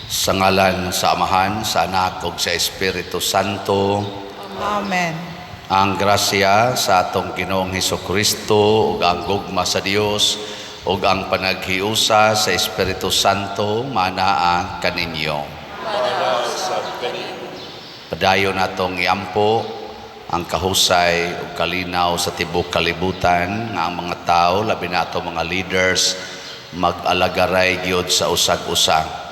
Sa ngalan sa Amahan, sa Anak ug sa Espiritu Santo. Amen. Ang grasya sa atong Ginoong Hesukristo ug ang gugma sa Dios ug ang panaghiusa sa Espiritu Santo manaa kaninyo. Padayon natong iampo ang kahusay ug kalinaw sa tibok kalibutan nga ang mga tao, labi na ato mga leaders, mag-alagaray gyud sa usag-usa.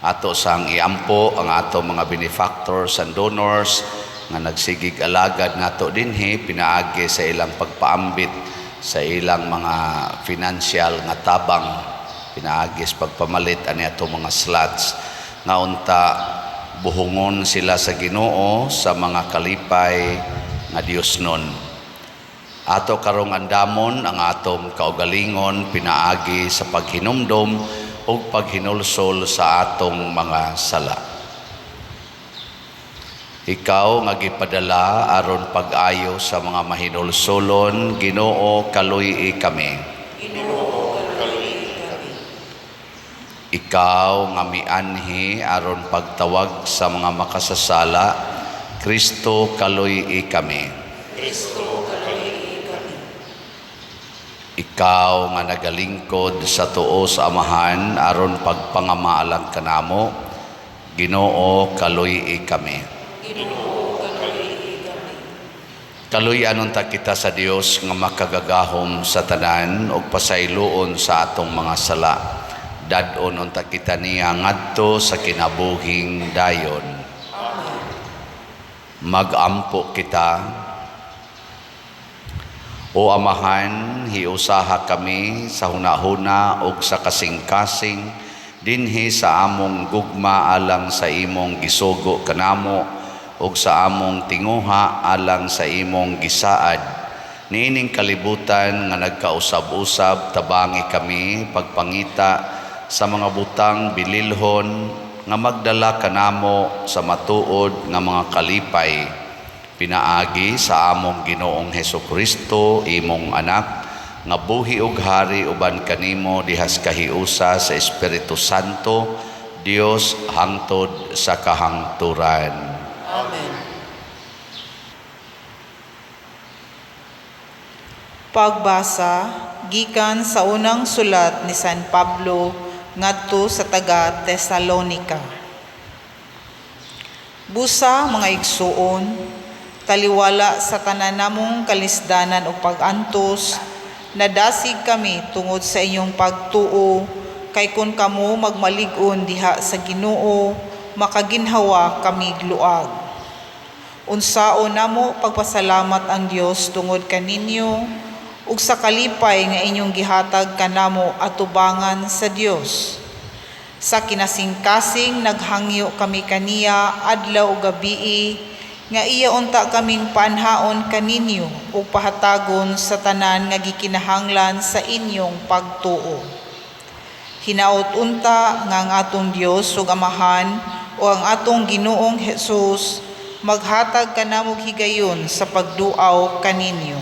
Ato sang iampo ang ato mga benefactors and donors nga nagsigig alagad nato dinhi pinaagi sa ilang pagpaambit sa ilang mga financial nga tabang, pinaagi sa pagpamalit ani ato mga slots, nga unta buhungon sila sa Ginoo sa mga kalipay nga Dios nun. Ato karong andamon ang atong kaugalingon pinaagi sa paghinumdom ug paghinulsol sa atong mga sala. Ikaw nga gipadala aron pag-ayo sa mga mahinulsolon, Ginoo, kaluy-i kami. Ikaw nga mianhi aron pagtawag sa mga makasasala, Kristo, kaluy-i kami. Ikaw nga nagalingkod sa tuo sa Amahan aron pagpangamaalang kanamo, Ginoo, kaluy-i kami. Kaluy-an unta kita sa Dios nga makagagahom sa tanan ug pasayloon sa atong mga sala. Dad-on unta kita niya ngadto sa kinabuhing dayon. Magampo kita. O Amahan, hiusaha kami sa hunahuna ug sa kasing-kasing dinhi sa among gugma alang sa imong gisugo kanamo ug sa among tinguha alang sa imong gisaad. Niining kalibutan nga nagkausab-usab, tabangi kami pagpangita sa mga butang bililhon nga magdala kanamo sa matuod nga mga kalipay, pinaagi sa among Ginoong Hesukristo, imong anak, nga buhi ug hari uban kanimo dihas kahiusa sa Espiritu Santo, Dios, hangtod sa kahangturan. Amen. Pagbasa gikan sa unang sulat ni San Pablo ngadto sa taga Tesalonica. Busa, mga igsuon, taliwala sa tanan namong kalisdanan ug pag-antos, nadasig kami tungod sa inyong pagtuo, kay kun kamo magmalig-on diha sa Ginoo, makaginhawa kami luag. Unsaon namo pagpasalamat ang Dios tungod kaninyo ug sa kalipay nga inyong gihatag kanamo atubangan sa Dios. Sa kinasingkasing naghangyo kami kaniya adlaw ug gabii nga iya unta kaming paanhaon kaninyo ug pahatagon sa tanan nga gikinahanglan sa inyong pagtuo. Hinaot unta nga ang atong Dios ug Amahan o ang atong Ginoong Hesus maghatag kanamog higayon sa pagduaw kaninyo.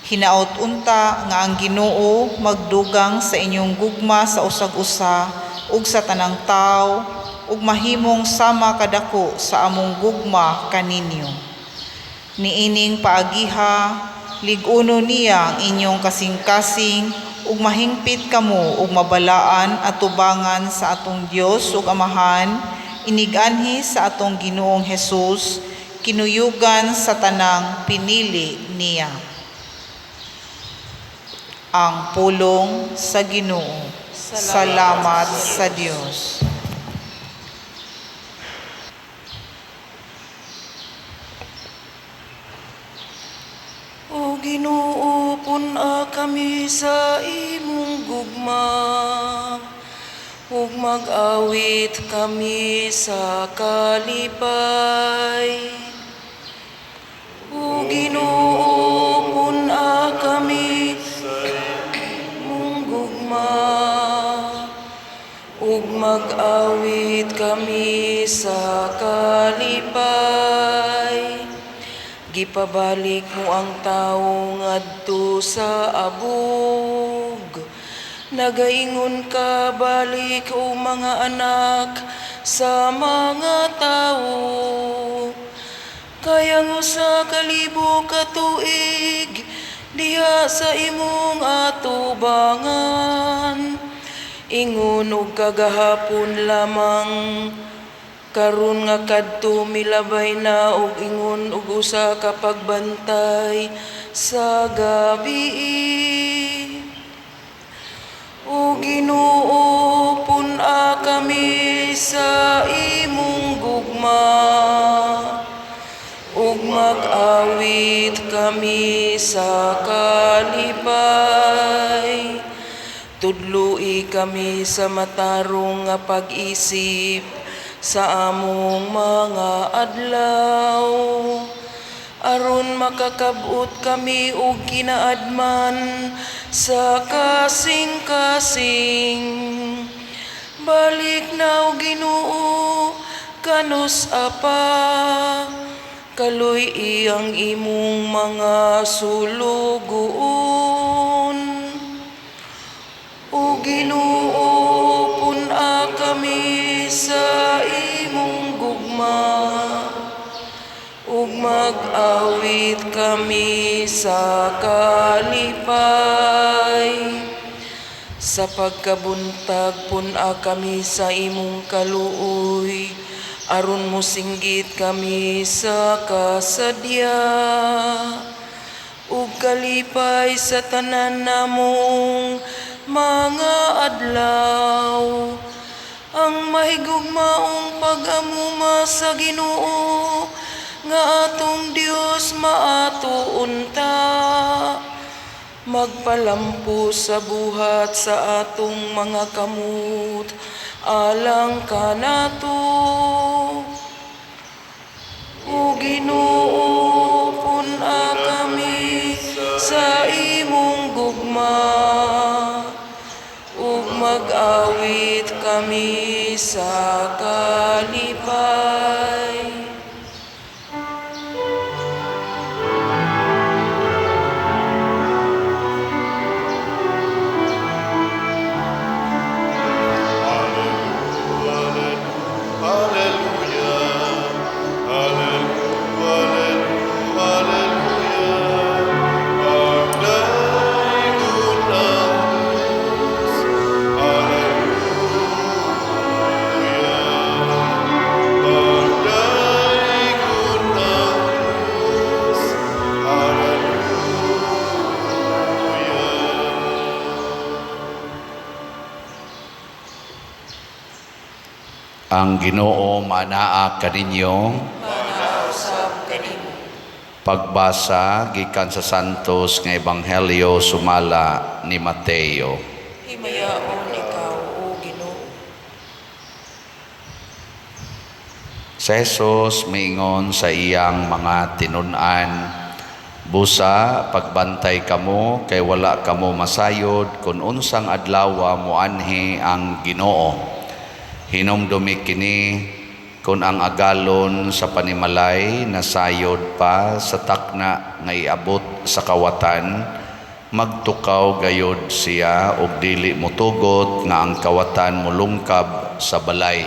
Hinaot unta nga ang Ginoo magdugang sa inyong gugma sa usag-usa ug sa tanang tawo ug mahimong sama kadako sa among gugma kaninyo. Niining paagiha, lig-uno niya ang inyong kasing-kasing ug mahingpit kamo ug mabalaan atubangan sa atong Dios ug Amahan, inig-anhi sa atong Ginoong Hesus, kinuyugan sa tanang pinili niya. Ang pulong sa Ginoo. Salamat sa Dios. O Ginoo, pun-a kami sa imong gugma, ug mag-awit kami sa kalipay. O Ginoo, pun-a kami sa imong gugma, ug mag-awit kami sa kalipay. Gipabalik mo ang tawo ngadto sa abog. Nagaingon ka, balik o mga anak sa mga tao. Kay ang 1,000 ka tuig diha sa imong atubangan, ingon og kagahapon lamang karon nga kadto milabay na og ingon og usa ka pagbantay sa gabii. O Ginoo, pun-a kami sa imong gugma ug mag-awit kami sa kalipay. Tudloi kami sa matarong nga pag-isip sa among mga adlaw, aron makakab-ot kami og kinaadman sa kasing-kasing. Balik na, o Ginoo, kanus-a pa? Kaluy-i ang imong mga sulugoon. O Ginoo, pun-a kami sa imong gugma ug mag-awit kami sa kalipay. Sa pagkabuntag, pun-a kami sa imong kaluoy, aron mosinggit kami sa kasadya ug kalipay sa tanan namong mga adlaw. Ang mahigugmaong pag-amuma sa Ginoo nga atong Dios maato unta magpalampo sa buhat sa atong mga kamot alang kanato. O Ginoo, pun-a kami sa imong gugma ug mag-awit kami sa kalipay. Ang Ginoo manaa kaninyo. Usab kanimo. Pagbasa gikan sa Santos nga Ebanghelyo sumala ni Mateo. Himayaon ikaw, o Ginoo. Si Jesus miingon sa iyang mga tinun-an, "Busa pagbantay kamo kay wala kamo masayod kung unsang adlaw moanhi ang Ginoo. Hinumdumi kini, kung ang agalon sa panimalay nasayod pa sa takna nga iabot sa kawatan, magtukaw gayod siya og dili motugot nga ang kawatan molungkab sa balay.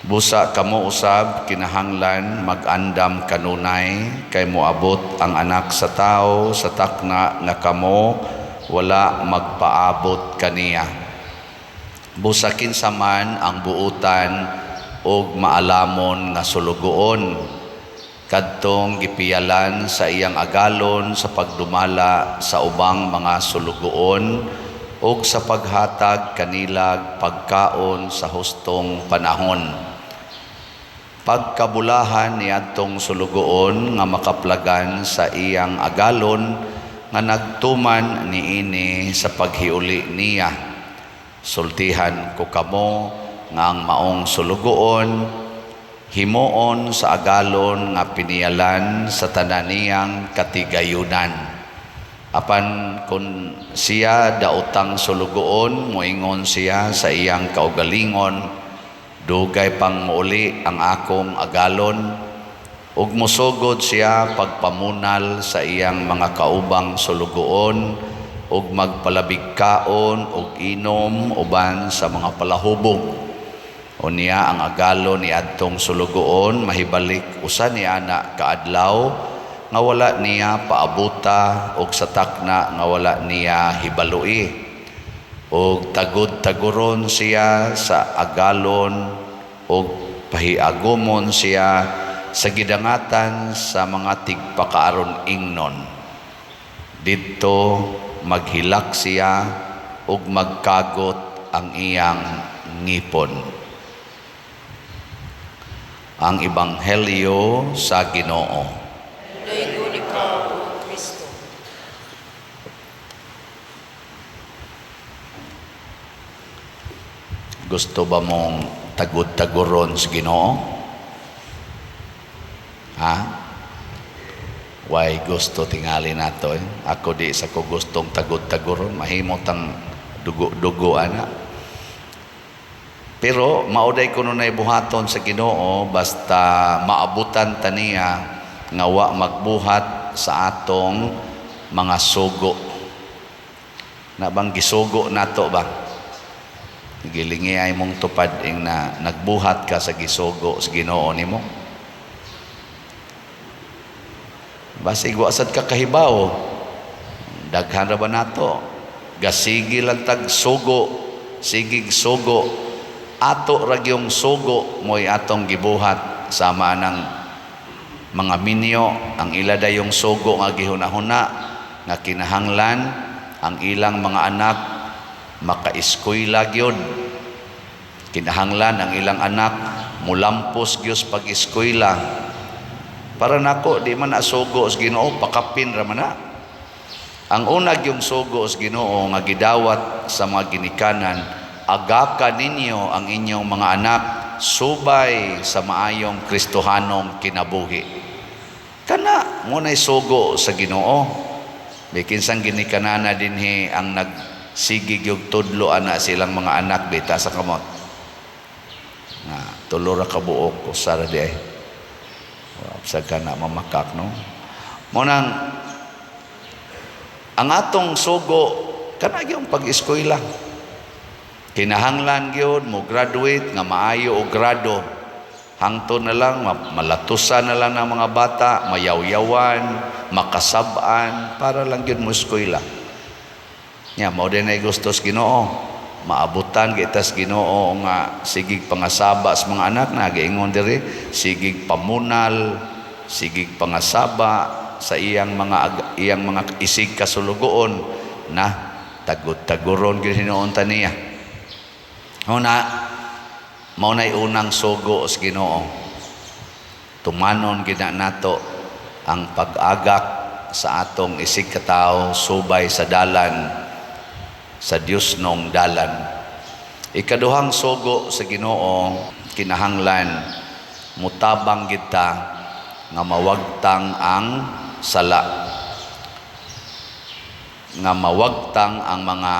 Busa kamo usab kinahanglan mag-andam kanunay kay moabot ang Anak sa Tawo sa takna nga kamo wala magpaabot kaniya. Busa kinsa man ang buutan og maalamon nga sulugoon, kadtong gipiyalan sa iyang agalon sa pagdumala sa ubang mga sulugoon ug sa paghatag kanilag pagkaon sa hustong panahon. Pagkabulahan niadtong sulugoon nga makaplagan sa iyang agalon nga nagtuman niini sa paghiuli niya. Sultihan ko kamo nga ang maong sulugoon himuon sa agalon nga piniyalan sa tanan niyang katigayunan. Apan kung siya daotang sulugoon, moingon siya sa iyang kaugalingon, dugay pang muuli ang akong agalon, ug mosugod siya pagpamunal sa iyang mga kaubang sulugoon, ug magpalabig kaon ug inom uban sa mga palahubog. Unya ang agalo ni adtong sulugoon mahibalik usa ni ana kaadlaw nga wala niya paabuta og sa takna nga wala niya hibaloi, og tagud-taguron siya sa agalon og pahiagumon siya sa gidangatan sa mga tigpakaaron ingnon. Didto maghilak siya ug magkagot ang iyang ngipon. Ang Ebanghelyo sa Ginoo. Daygon ikaw, O Kristo. Gusto ba mong tagud-taguron sa Ginoo? Ha? Why gusto tingali nato eh? Ako di sa ko gustong tagud-taguron, mahimot ang dugo-dugo ana. Pero mauday ko nunay buhaton sa Ginoo basta maabutan ta niya nga wa magbuhat sa atong mga sugo. Na bang gisugo nato ba? Gilingi ay mong tupad ing na nagbuhat ka sa gisugo sa Ginoo nimo. Basig wa sad ka kahibaw. Daghan ra ba nato? Gasigi lang tag sugo, sigig sugo. Ato ra gyung sugo mo'y atong gibuhat sama nang mga minyo, ang ila dayong sugo nga gihuna-huna nga kinahanglan ang ilang mga anak makaeskwela gyud. Kinahanglan ang ilang anak mulampos gyud pag-eskwela. Para nako di man asugo sa Ginoo, pakapin ra man na. Ang una gyung sugo sa Ginoo nga gidawat sa mga ginikanan, agaka ninyo ang inyong mga anak subay sa maayong Kristohanong kinabuhi. Kana mo nay sugo sa Ginoo. Bikinsang ginikanana dinhi ang nagsigig yung tudlo ana silang mga anak bita sa kamot. Nga tulo ra ka buok usa ra di ay. Sa ka na mamakak, no? Mo nang ang atong sugo kana gyung pag-eskwela. Kinahanglan gyud mo graduate nga maayo og grado. Hangtod na lang malatusan na lang ng mga bata, mayawyawan, makasab-an para lang gyud mo eskwela. Nya mao din ay gusto sa Ginoo. Maabutan gitas Ginoo nga sigig pangasaba sa mga anak na giingon diri, sigig pamunal, sigig pangasaba sa iyang mga isig kasulugoon na tagud-taguron gyud hinuon ta niya. Una, mao nay unang sugo sa Ginoo. Tumanon gid na nato ang pag-agak sa atong isig katawo subay sa dalan sa Dios nong dalan. Ikaduhang sugo sa Ginoo, kinahanglan mutabang kita nga mawagtang ang sala, nga mawagtang ang mga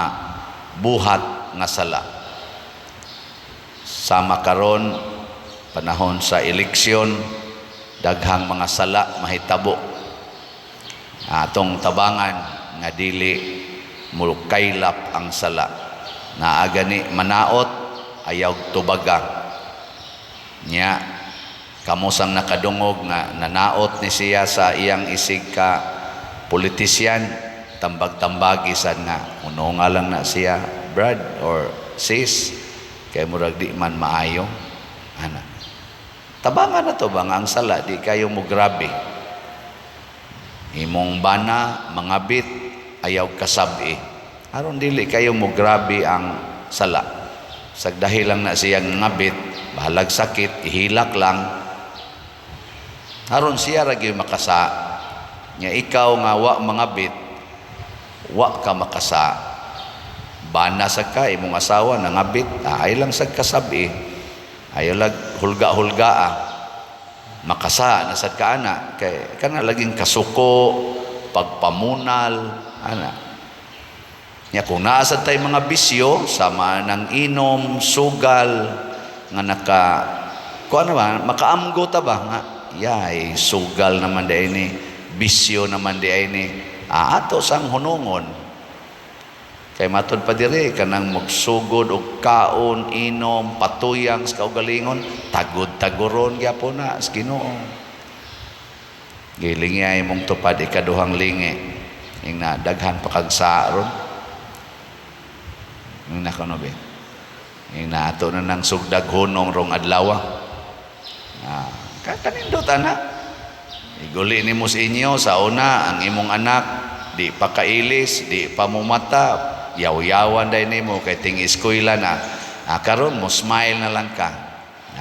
buhat nga sala. Sama karon panahon sa eleksyon, daghang mga sala mahitabo. Atong tabangan nga dili mukaylap ang sala. Naa gani manaot ayaw tubaga. Nya kamo sang nakadungog nga nanaot ni siya sa iyang isig ka politisyan, tambag-tambagi sad nga uno nga lang na siya brad or sis kay murag di man maayo ana. Tabangan na to ba nga ang sala di kayo mo grabe. Imong bana mangabit ayaw kasabi. Aron dili kayo mo grabe ang sala. Sagdahi lang na siyang ngabit, bahalag sakit, ihilak lang. Aron siya ra gyud makasa. Nya ikaw nga wa mangabit, wa ka makasa. Bana sa ka imong asawa nangabit, ay lang sad kasabi. Ayaw lag hulga-hulga ah. Makasa na sad ka ana kay kana laging kasuko, pagpamunal ana. Nya kung naa sad tay mga bisyo sama ng inom, sugal nga naka kuan ba makaamgo ta ba nga yay sugal naman di ni, bisyo naman di ni, ato sang hunungon. Kay matod pa dire, kanang magsugod og kaon, inom, patuyang sa kaugalingon, tagod-taguron gyapon na sa Ginoo. Gilingi mong tupad ikaduhang lingi. Ing na daghan pa kag ron. Ing na kuno be. Ing na ato na nang sugdag hunong rong adlaw. Ah, kanindot ana. Iguli nimo sa inyo sa una ang imong anak di pa kailis, di pa mumata, yaw-yawan day nimo kay ting eskwela na. Ah, karon mo smile na lang ka.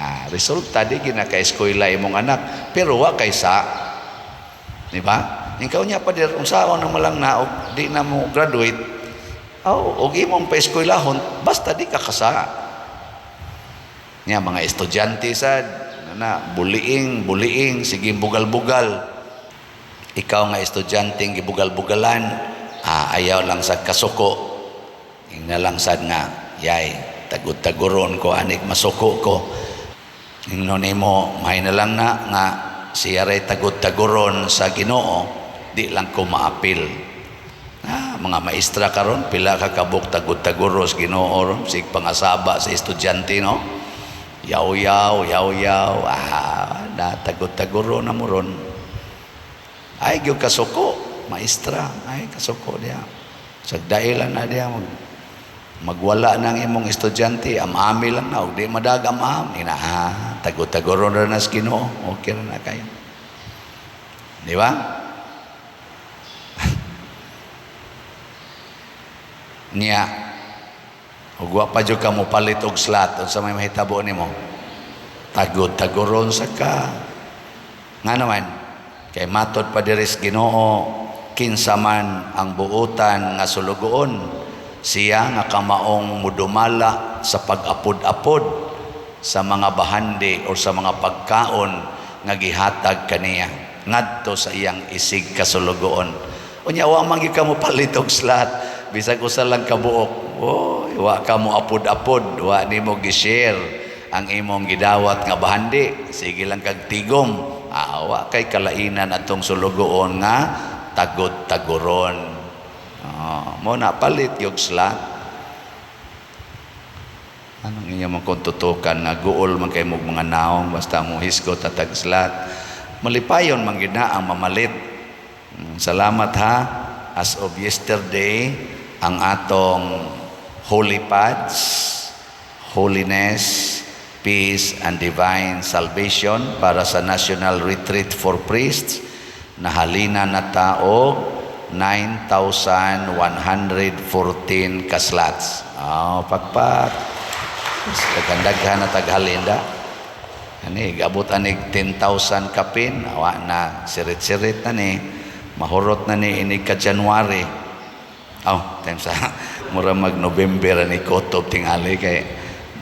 Ah, resulta di gina ka eskwela imong anak, pero wa kay sa. Di ba? Ikaw niya pa dir unsaon na lang na og di na mo graduate. Oh, og imong pa eskwelahon basta di ka kasa. Nya mga estudyante sad na buliing buliing, sige bugal-bugal. Ikaw nga estudyante gibugal-bugalan, ah, ayaw lang sa kasuko. Ingna lang sad nga, yay, tagud-taguron ko anik masuko ko. Ingno nimo, may na lang na nga siya ray tagud-taguron sa Ginoo, di lang ko maapil. Ah, mga maestra karon pila ka kabuk tagud-taguro sa Ginoo ron, sig pangasaba sa estudyante, no? Yaw-yaw, yaw-yaw, ah, na tagud-taguro na mo ron. Ay gyud kasuko, maestra, ay kasuko diya. Sagdailan na diya magwala ng imong estudyante, am-ami lang na, og di madag am-am, ina, ah, tagud-taguro na na sa Ginoo, okay na na kayo. Di ba? Niya, ug wa pa jud ka mopalit og slot, unsa may mahitabo nimo? Tagod-taguron sa ka. Nga naman, kay matod pa diri sa Ginoo, kinsa man ang buotan nga sulugoon, siya nga kamaong mudumala sa pag-apod-apod sa mga bahandi o sa mga pagkaon nga gihatag kaniya ngadto sa iyang isig kasulugoon. Unya wa man gyud ka mopalit og slot, bisag usa lang ka buok. Oy, wa ka mo apod-apod, wa nimo gi-share ang imong gidawat nga bahandi, sige lang kag tigom. Ah, wa kay kalainan atong sulugoon nga tagod-taguron. Oh, mo na palit yung slot. Anong inyo man kung tutukan nga guol man kay mog mga naong basta mo hisgot at slot. Malipayon man gid na ang mamalit. Salamat ha. As of yesterday, ang atong Holy Pads, Holiness, Peace and Divine Salvation para sa National Retreat for Priests, nahalina na tao 9,114 ka-slots. Oh, pakpak. Daghan-daghan na taghalinda. Ani, gabot anig 10,000 kapin, awa na sirit-sirit na ni, mahurot na ni inig ka January. Oh, time sa mura mag November ani kutob tingali kay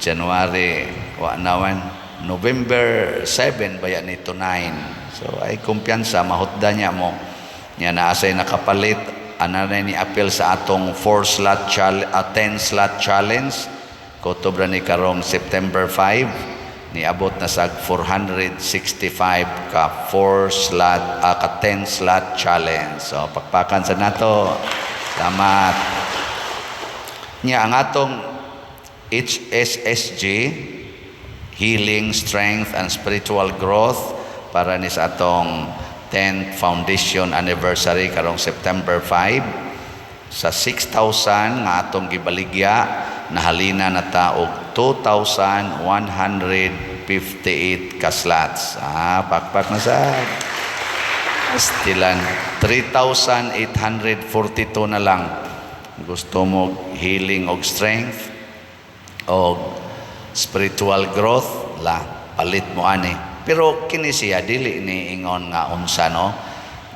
January wa naman November 7 baya nito 9. So ay kumpiyansa mahutda niya mo. Nya naa say nakapalit ana na ni appeal sa atong 4 slot 10 slot challenge. Kutob ra ni karong September 5 niabot na sa 465 ka 4 slot ka 10 slot challenge. So pakpakan sa nato. Salamat. Nya ang atong HSSG, Healing, Strength and Spiritual Growth, para ni sa atong 10th Foundation Anniversary karong September 5, sa 6,000 nga atong gibaligya, nahalina na ta og 2,158 ka slots. Ah, pakpak na sad. Pastilan, 3,842 na lang. Gusto mo healing og strength og spiritual growth, la palit mo ani. Pero kini siya dili ni ingon nga unsa, no,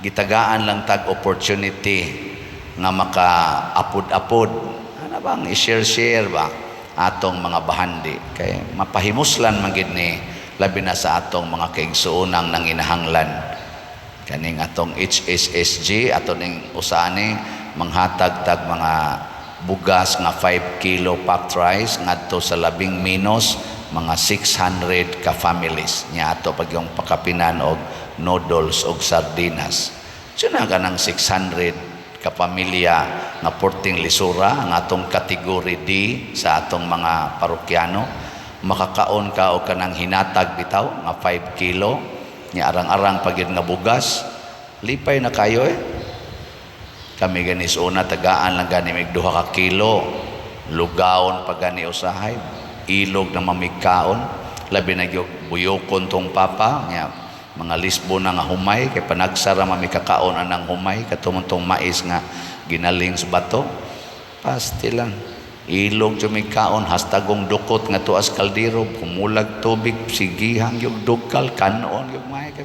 gitagaan lang tag opportunity nga maka-apod-apod. Ana bang i-share-share ba atong mga bahandi kay mapahimuslan man gid ni, labi na sa atong mga kaigsuonang nanginahanglan. Kaning atong HSSG ato ning usani manghatag tag mga bugas nga 5 kilo packed rice ngadto sa labing minus mga 600 ka families nya ato pag yung pakapinan og noodles og sardinas. So na kanang 600 Kapamilya nga porting lisura ang atong category D sa atong mga parokyano, makakaon ka og kanang hinatag bitaw nga 5 kilo nya, arang-arang pa gyud nga bugas, lipay na kayo eh. Kami gani sa una, tagaan lang gani mig 2 ka kilo, lugawon pa gani usahay, ilog na mamigkaon, labi na gyud buyokon tong papa nya, mga lisbo na nga humay kay panagsara mamikakaon anang humay katumong tong mais nga ginaling sa bato. Pasti lang ilog jumikaon hastagong dukot nga tuas kaldero, humulag tubig, sigihang yung dukal kanon yung may kay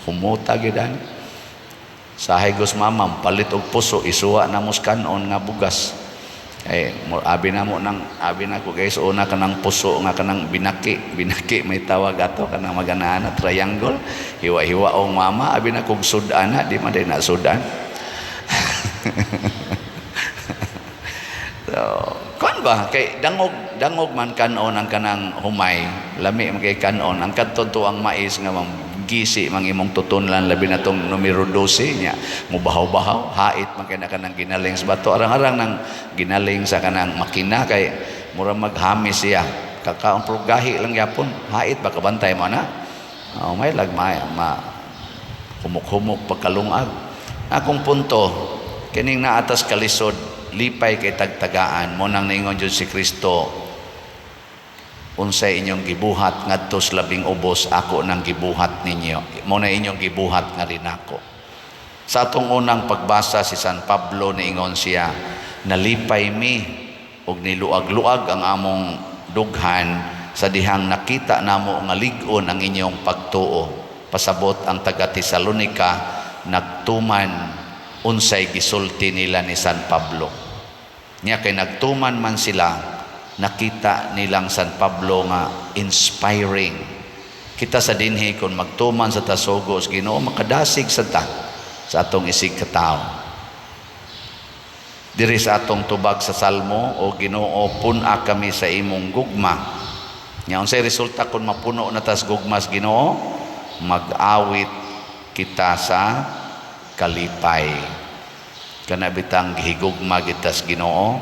humuta gyud ani. Sahay gos mamam palit og puso, isuwa na mos kanon nga bugas kay abi na mo nang abi na ko guys una kanang puso nga kanang binaki binaki may tawag ato, kanang maganaan na triangle, hiwa-hiwa og mama, abi na kog sudan na di man day na sudan. So, kuan ba kay dangog dangog man kanon ang kanang humay, lami man kay kanon ang kadto ang mais nga gisi mang imong tutunlan, labi na tong numero 12 nya mubahaw-bahaw, hait man kay na kanang ginaling sa bato, arang-arang nang ginaling sa kanang makina kay mura maghamis siya kakaon, pero gahi lang gyapon, hait ba, kabantay mo na. Oh, may lagmay ma humok-humok pagkalungag. Akong punto, kining naatas kalisod, lipay kay tagtagaan mo nang ningon jud si Kristo, unsay inyong gibuhat ngadto sa labing ubos, ako nang gibuhat ninyo, mo na inyong gibuhat nga rin ako. Sa atong unang pagbasa, si San Pablo niingon siya, nalipay mi og niluag-luag ang among dughan sa dihang nakita namo nga lig-on ang inyong pagtuo. Pasabot ang taga Tesalonika nagtuman unsay gisulti nila ni San Pablo. Nya kay nagtuman man sila, nakita nilang San Pablo nga inspiring. Kita sa dinhi, kung magtuman sa tasugo sa Ginoo, makadasig sa ta sa atong isig katawo. Diri sa atong tubag sa Salmo, "O Ginoo, pun-a kami sa imong gugma." Nya unsay resulta kung mapuno na tas gugma sa Ginoo? Mag-awit kita sa kalipay. Kana bitang gihigugma kita sa Ginoo,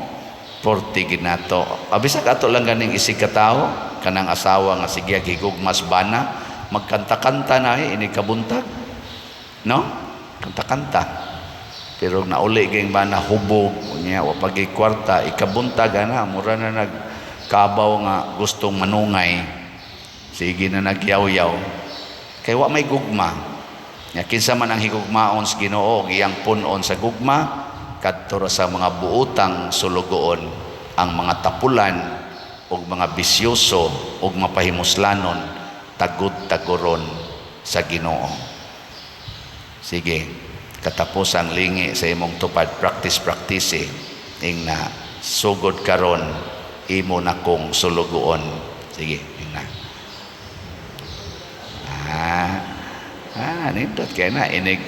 porti ginato. Abisag ato lang ganing isig katawo, kanang asawa nga sige gihigugma sa bana, magkanta-kanta na eh, ini kabuntag. No? Kanta-kanta. Pero nauli ging bana hubog, unya wa pagi kwarta, ikabuntag ana, mura na nagkabaw nga gustong manungay. Sige na nagyaw-yaw. Kay wa may gugma. Nya kinsa man ang higugmaon sa Ginoo, iyang pun-on sa gugma, kadto ra sa mga buotang sulugoon, ang mga tapulan ug mga bisyoso ug mapahimuslanon, tagud-taguron sa Ginoo. Sige, katapos ang lingi sa imong tupad, practice practice eh. Ing na sugod karon imo na kong sulugoon. Sige, ing na. Nindot kay na inig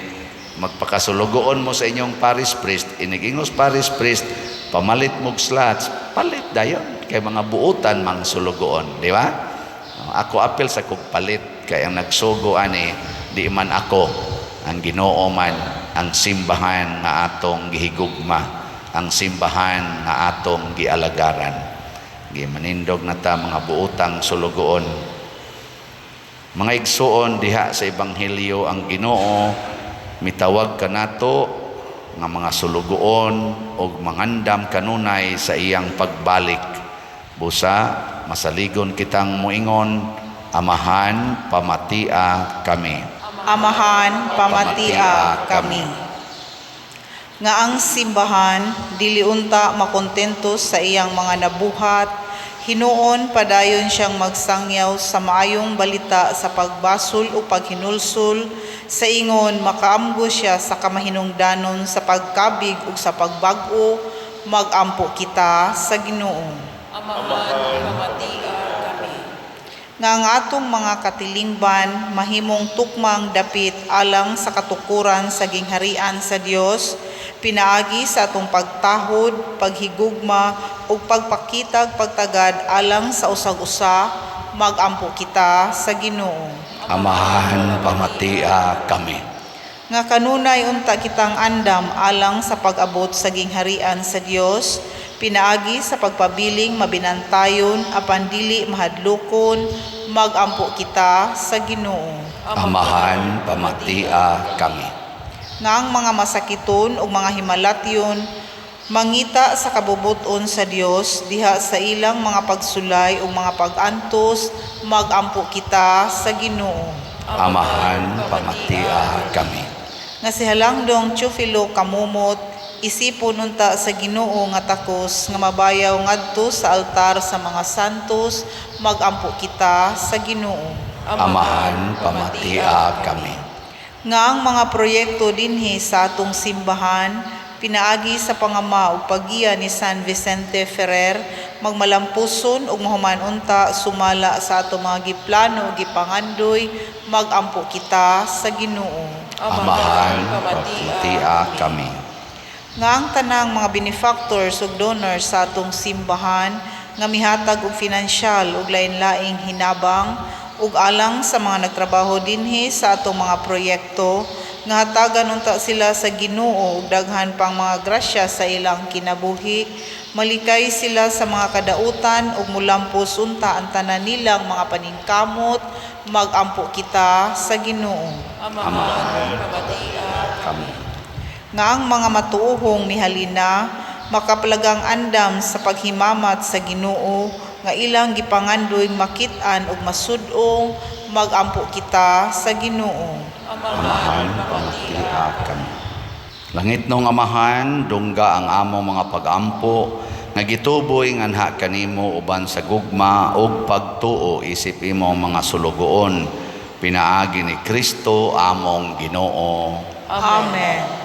magpakasulugoon mo sa inyong parish priest, inig ingos parish priest, pamalit mog slots, palit dayon kay mga buotan mang sulugoon, di ba? Ako apel sa kog palit kay ang nagsugo ani di man ako, ang Ginoo man, ang simbahan nga atong gihigugma, ang simbahan nga atong gialagaran. Gimanindog na ta mga buotang sulugoon. Mga igsuon, diha sa ebanghelyo ang Ginoo mitawag kanato nga mga sulugoon og mangandam kanunay sa iyang pagbalik. Busa masaligon kitang moingon, "Amahan, pamatia kami." Amahan, pamatia kami. Nga ang simbahan dili unta makontento sa iyang mga nabuhat, hinuon padayon siyang magsangyaw sa maayong balita sa pagbasol o paghinulsol sa ingon makaamgo siya sa kamahinungdanon sa pagkabig ug sa pagbag-o, magampo kita sa Ginoo. Amahan, pamatia kami. Nga ang atong mga katilingban mahimong tukmang dapit alang sa katukuran sa gingharian sa Dios pinaagi sa atong pagtahod, paghigugma ug pagpakitag pagtagad alang sa usag-usa, magampo kita sa Ginoo. Amahan, pamatia kami. Nga kanunay unta kitang andam alang sa pag-abot sa gingharian sa Dios, pinaagi sa pagpabiling mabinantayon apan dili mahadlokon, magampo kita sa Ginoo. Amahan, pamatia kami. Nga ang mga masakiton ug mga himalatyon mangita sa kabubut-on sa Dios diha sa ilang mga pagsulay ug mga pag-antos, magampo kita sa Ginoo. Amahan, pamatia kami. Nga si Halangdong Teofilo Camomot isipon unta sa Ginoo nga takos nga mabayaw ngadto sa altar sa mga santos, magampo kita sa Ginoo. Amahan, pamatia kami. Nga ang mga proyekto dinhi sa atong simbahan, pinaagi sa pangama ug paggiya ni San Vicente Ferrer, magmalampuson ug mahuman unta sumala sa atong mga giplano ug gipangandoy, magampo kita sa Ginoo. Amahan, pamatia kami. Nga ang tanang mga benefactors ug donors sa atong simbahan nga mihatag og finansyal ug lain-laing hinabang, ug alang sa mga nagtrabaho dinhi sa atong mga proyekto, nga hatagan unta sila sa Ginoo og daghan pang mga grasya sa ilang kinabuhi, malikay sila sa mga kadautan ug mulampos unta ang tanan nilang mga paningkamot, magampo kita sa Ginoo. Amahan, pamatia kami. Nga ang mga matuohong mihalina makapalagang andam sa paghimamat sa Ginoo nga ilang gipangandoy makit-an ug masud-ong, magampo kita sa Ginoo. Amahan, pamatia kami. Langitnong Amahan, dungga ang among mga pagampo nga gituboy nganha kanimo uban sa gugma ug pagtuo isip imong mga sulugoon, pinaagi ni Kristo among Ginoo. Amen.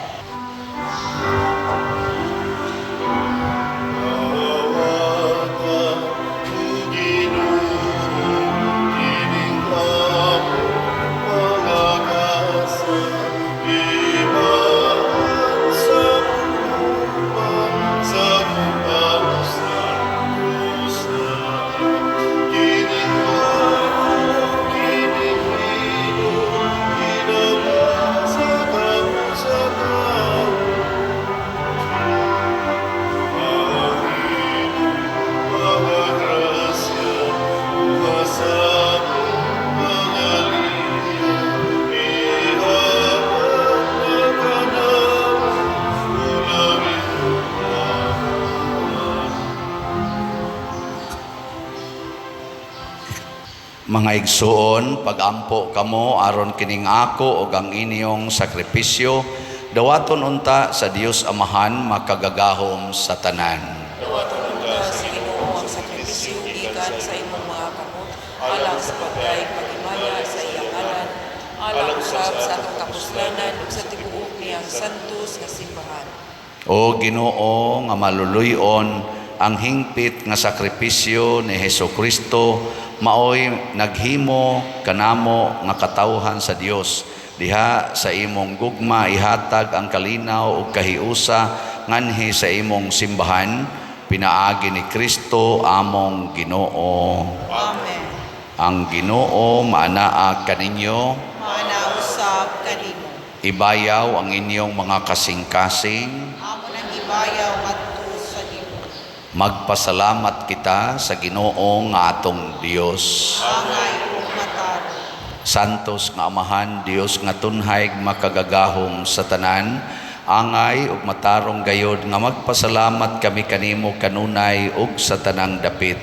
Mga igsuon, pagampo kamo aron kining ako ug ang inyong sakripisyo dawaton unta sa Dios Amahan makagagahom sa tanan. Dawaton unta sa Ginoo ang sakripisyo gikan sa imong mga kamot alang sa pagdayeg paghimaya sa iyang ngalan, alang usab sa atong kapuslanan ug sa tibuok niyang santos nga simbahan. O Ginoo nga maluluy-on, ang hingpit nga sakripisyo ni Hesus Kristo maoy naghimo kanamo nga katawhan sa Dios. Diha sa imong gugma ihatag ang kalinaw ug kahiusa nganhi sa imong simbahan, pinaagi ni Kristo among Ginoo. Amen. Ang Ginoo maanaa kaninyo. Maana usab kanimo. Ibayaw ang inyong mga kasing-kasing. Amo nang ibayaw ngadto sa Ginoo. Magpasalamat kita sa Ginoo nga atong Dios. Angay ug matarong. Santos nga Amahan, Dios nga tunhay makagagahom sa tanan, angay ug matarong gayod nga magpasalamat kami kanimo kanunay ug sa tanang dapit.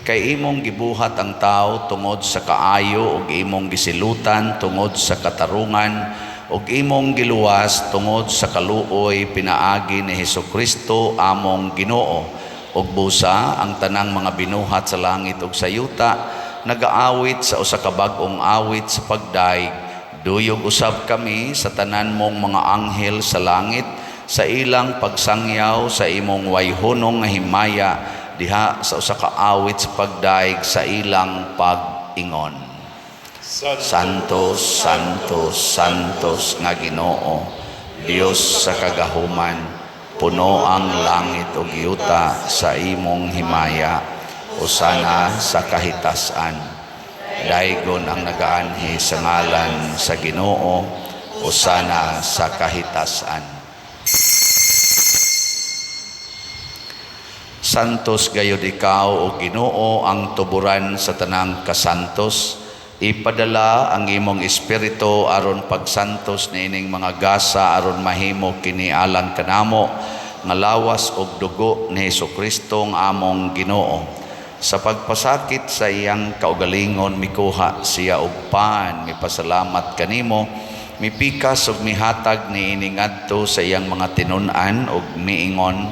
Kay imong gibuhat ang tao tungod sa kaayo ug imong gisilutan tungod sa katarungan ug imong giluwas tungod sa kaluoy pinaagi ni Hesukristo among Ginoo. Ug busa ang tanang mga binuhat sa langit ug sa yuta nagaawit sa usa ka bag-ong awit sa pagdayeg. Duyog usab kami sa tanan mong mga anghel sa langit sa ilang pagsangyaw sa imong wayhunong nga himaya diha sa usa ka awit sa pagdayeg sa ilang pag-ingon. Santos, Santos, Santos nga Ginoo, Dios sa kagahuman, puno ang langit ug yuta sa imong himaya. Hosana sa kahitasan. Daygon ang nagaanhi sa ngalan sa Ginoo. Hosana sa kahitasan. Santos gayud ikaw, o Ginoo, ang tuburan sa tanang kasantos. Ipadala ang imong espiritu aron pagsantos niining mga gasa aron mahimo kini alang kanamo nga lawas ug dugo ni Hesukristo nga among Ginoo. Sa pagpasakit sa iyang kaugalingon mikuha siya og pan, mipasalamat kanimo, mipikas ug mihatag niini ngadto sa iyang mga tinun-an ug miingon,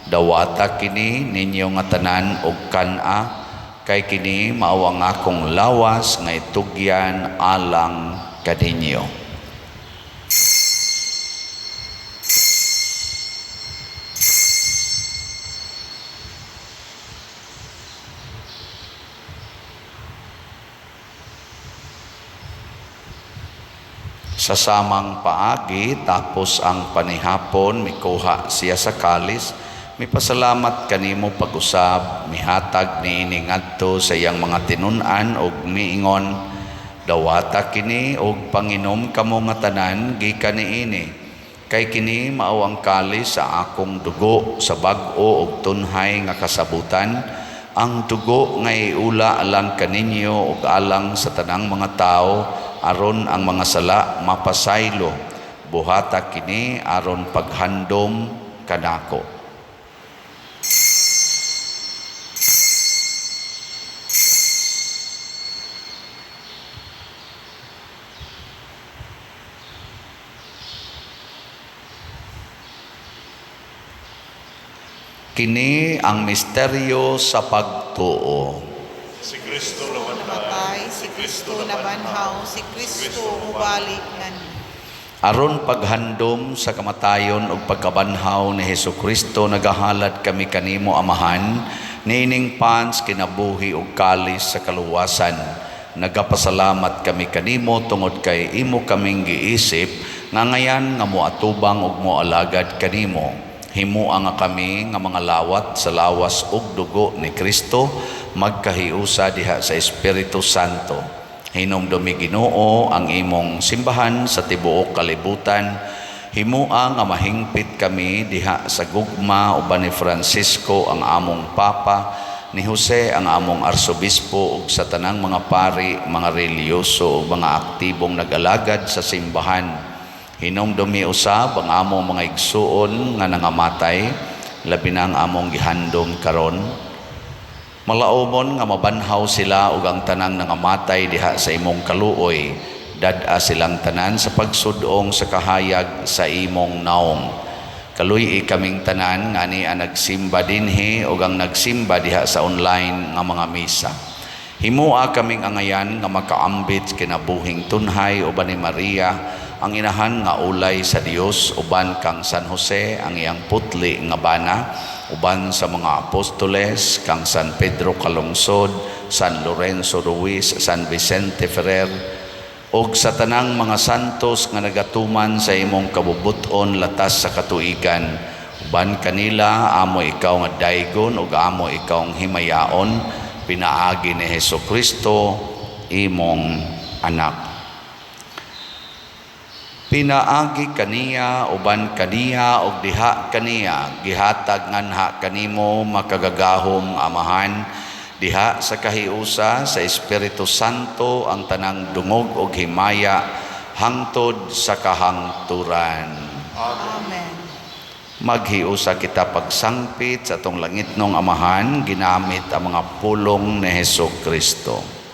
dawata kini ninyo nga tanan og kan-a, kay kini mao ang akong lawas nga itugyan alang kaninyo. Sa samang paagi, tapos ang panihapon, mikuha siya sa kalis, mipasalamat kanimo pag-usab, mihatag niini ngadto sa iyang mga tinun-an ug miingon, dawata kini og panginom kamo nga tanan gikan niini, kay kini mao ang kalis sa akong dugo sa bag-o ug tunhay nga kasabutan, ang dugo nga iula alang kaninyo ug alang sa tanang mga tawo aron ang mga sala mapasaylo. Buhata kini aron paghandom kanako. Kini ang misteryo sa pagtuo. Si Kristo namatay, Namatay, si Kristo nabanhaw, si Kristo mubalik nganhi. Aron paghandom sa kamatayon ug pagkabanhaw ni Hesukristo, nagahalad kami kanimo, Amahan, niining pans kinabuhi ug kalis sa kaluwasan. Nagapasalamat kami kanimo tungod kay imo kaming giisip nga ngayan nga moatubang ug moalagad kanimo. Himua nga kami nga mga lawat sa lawas ug dugo ni Kristo magkahiusa diha sa Espiritu Santo. Hinumdumi, Ginoo, ang imong simbahan sa tibuok kalibutan. Himua nga mahingpit kami diha sa gugma uban ni Francisco ang among Papa, ni Jose ang among Arsobispo ug sa tanang mga pari, mga relihiyoso ug mga aktibong nag-alagad sa simbahan. Hinumdumi usab ang among mga igsuon nga nangamatay, labi na ang among gihandom karon. Malaumon nga mabanhaw sila ug ang tanang nangamatay diha sa imong kaluoy. Dad-a silang tanan sa pagsudong sa kahayag sa imong naong. Kaluy-i kaming tanan nga ani ang nagsimba dinhi ug ang nagsimba diha sa online nga mga misa. Himua kaming angayan nga makaambit kinabuhing tunhay uban ni Maria ang inahan nga ulay sa Dios, uban kang San Jose ang iyang putli nga bana, uban sa mga apostoles kang San Pedro Calungsod, San Lorenzo Ruiz, San Vicente Ferrer ug sa tanang mga santos nga nagatuman sa imong kabubut-on latas sa katuigan. Uban kanila amo ikaw nga daygon ug amo ikaw ang himayaon pinaagi ni Hesukristo imong anak. Pinaagi kaniya, uban kaniya ug diha kaniya, gihatag nganha kanimo makagagahom Amahan diha sa kahiusa sa Espiritu Santo ang tanang dungog ug himaya hangtod sa kahangturan. Amen. Maghiusa kita pagsangpit sa atong langitnong Amahan ginamit ang mga pulong ni Hesukristo.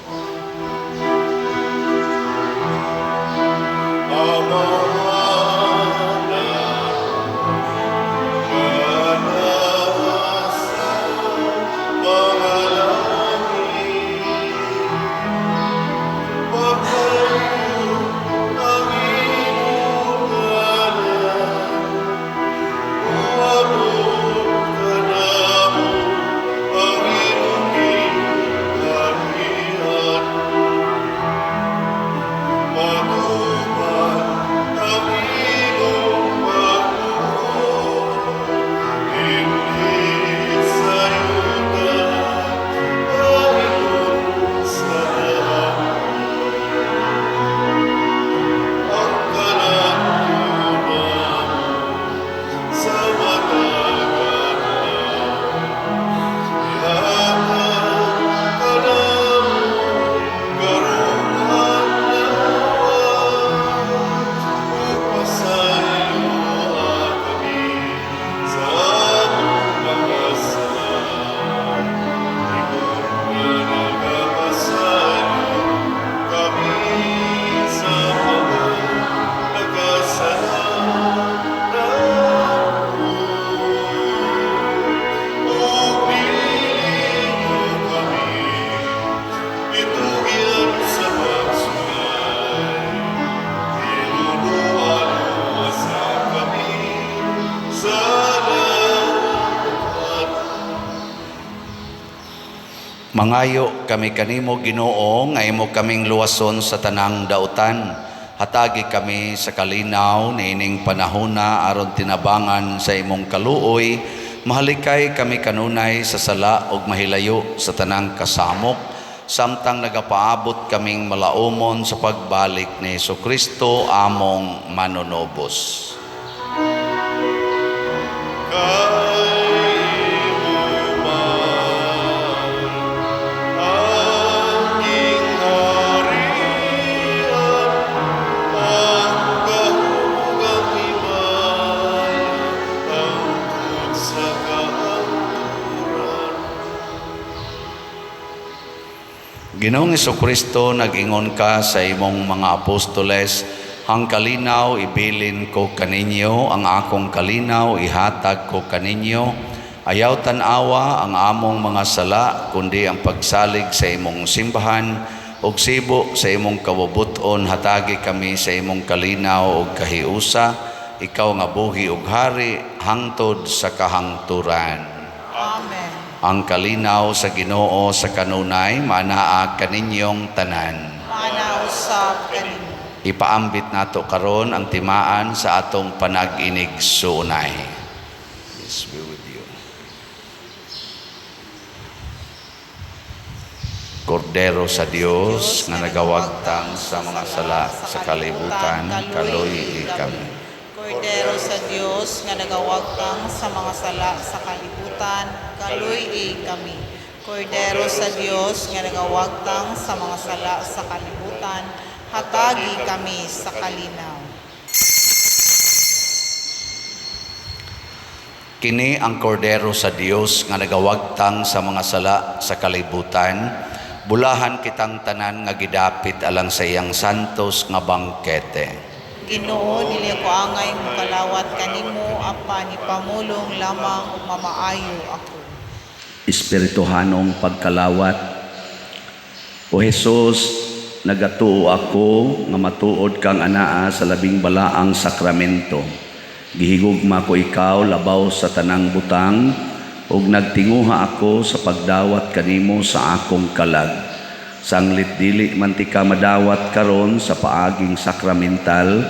Mangayo kami kanimo, Ginoo, nga imo kaming luwason sa tanang dautan. Hatagi kami sa kalinaw niining panahona aron tinabangan sa imong kaluoy, mahalikay kami kanunay sa sala ug mahilayo sa tanang kasamok, samtang nagapaabot kaming malaumon sa pagbalik ni Hesukristo among manunubos. Kay imo man ang gingharian, ang gahom ug ang himaya, hangtod sa kahangturan. Ginoong Hesukristo, nag-ingon ka sa imong mga apostoles, "Ang kalinaw ibilin ko kaninyo, ang akong kalinaw ihatag ko kaninyo. Ayaw tan-awa ang among mga sala, kundi ang pagsalig sa imong simbahan, ug sibo sa imong kabubut-on, hatagi kami sa imong kalinaw ug kahiusa, ikaw nga buhi ug hari hangtod sa kahangturan." Amen. Ang kalinaw sa Ginoo sa kanunay maanaa kaninyong tanan. Maana usab kanimo. Ipaambit nato karon ang timaan sa atong panag-inigsuonay. Peace be with you. Kordero sa Dios nga nagawagtang sa mga sala sa kalibutan, kaluy-i kami. Kordero sa Dios nga nagawagtang sa mga sala sa kalibutan, kaluy-i kami. Kordero sa Dios nga nagawagtang sa mga sala sa kalibutan, hatagi kami sa kalinaw. Kini ang kordero sa Dios nga nagawagtang sa mga sala sa kalibutan, bulahan kitang tanan nga gidapit alang sa iyang santos nga bangkete. Ginoo, dili ako angay mokalawat kanimo, apan ipamulong lamang ug mamaayo ako. Espirituhanong pagkalawat. O Hesus, nagatuo ako nga matuod kang anaa sa labing balaang sakramento. Gihigugma ko ikaw labaw sa tanang butang, ug nagtinguha ako sa pagdawat kanimo sa akong kalag. Sanglit dili man ti ka madawat karon sa paaging sakramental,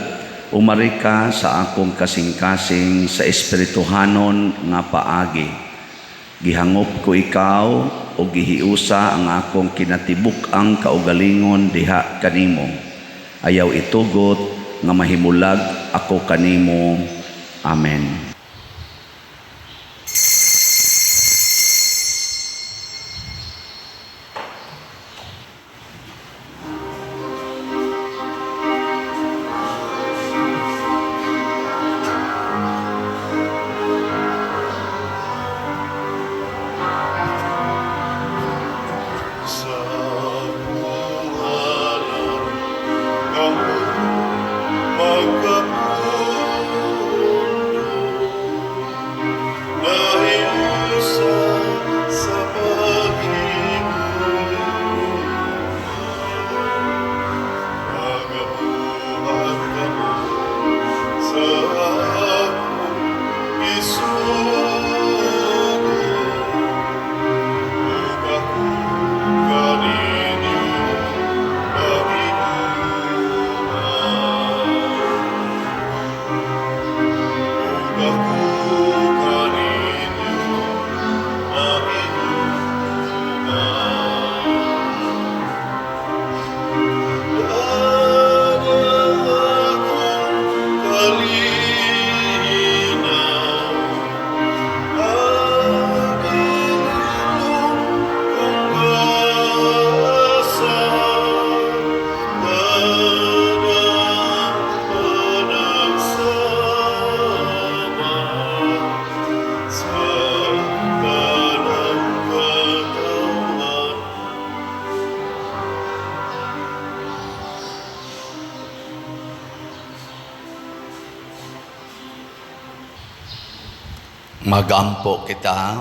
umari ka sa akong kasing-kasing sa espirituhanon nga paagi. Gihangop ko ikaw o gihiusa ang akong kinatibuk-ang kaugalingon diha kanimo. Ayaw itugot nga mahimulag ako kanimo. Amen. Sa ngalan kamo magkapundo, nahiusa sa paghigugma. Nagabuhat kamo sa akong isugo, ug ako kaninyo maghigugma. Ug ako kaninyo maghigugma. Dana akong kalinaw, ang ginoo kong gasa, tanang panagsama sa tanang katawhan. Magampo kita.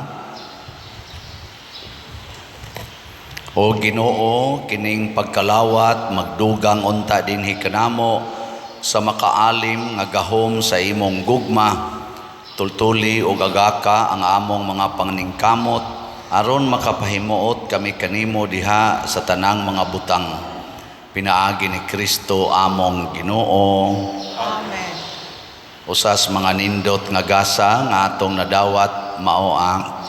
O Ginoo, kining pagkalawat magdugang unta dinhi kanamo sa makaalim nga gahom sa imong gugma. Tultuli og agaka ang among mga pangningkamot Aron makapahimuot kami kanimo diha sa tanang mga butang. Pinaagi ni Kristo among Ginoo. Amen. Usas mga nindot nga gasa nga atong nadawat mao ang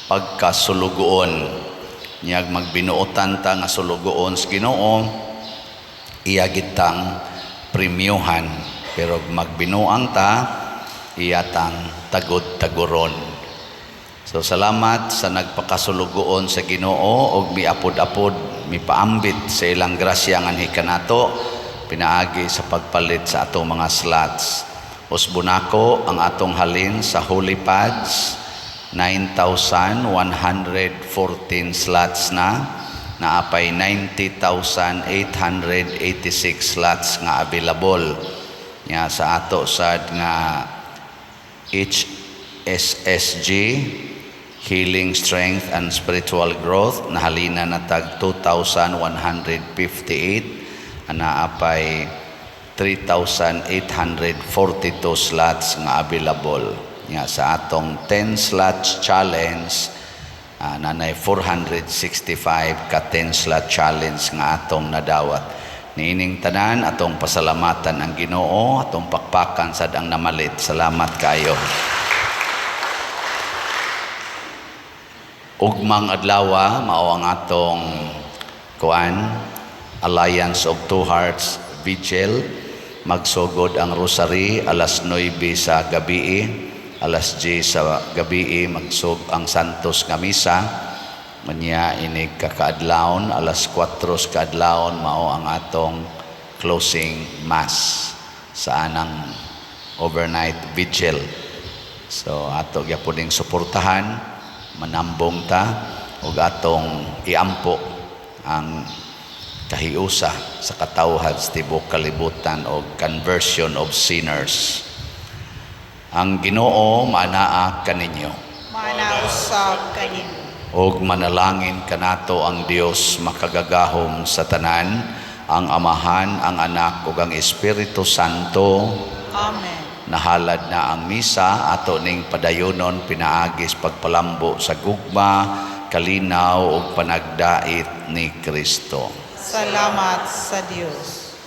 pagkasulugoon. Niyag magbinuotan ta nga sulugoon sa Ginoo, iya gitang premyuhan, pero magbinuang ta, iya tang tagod-taguron. So salamat sa nagpakasulugoon sa Ginoo og miapod-apod, mipaambit sa ilang grasya nganhi kanato pinaagi sa pagpalit sa atong mga slots. Usbon nako ang atong halin sa Holy Pads, 9,114 slots na, naapay 90,886 slots nga available. Nya sa ato sad nga HSSG, Healing, Strength and Spiritual Growth, nahalina na tag 2,158, naapay 3,842 slots nga available. Nga sa atong 10 slots challenge, nanay 465 ka 10 slot challenge nga atong nadawat. Niining tanan, atong pasalamatan ang Ginoo, atong pakpakan sad ang namalit. Salamat kayo. Ugmang adlawa mao ang atong kuan Alliance of Two Hearts Vigil. Magsugod ang rosary alas 9 sa gabi, alas 10 sa gabi magsug ang Santos nga misa. Manya inig kakaadlawon alas 4 sa kaadlawon mao ang atong closing mass sa anang overnight vigil. So ato gyapon ning suportahan, manambong ta ug atong iampo ang kahiusa sa katawhan sa tibuok kalibutan o conversion of sinners. Ang Ginoo maanaa kaninyo. Maanausab kanimo. Og manalangin kanato ang Dios makagagahom sa tanan, ang Amahan, ang Anak ug ang Espiritu Santo. Amen. Nahalad na ang misa, ato ning padayonon pinaagis pagpalambo sa gugma, kalinaw ug panagdait ni Kristo. Salamat sa Dios.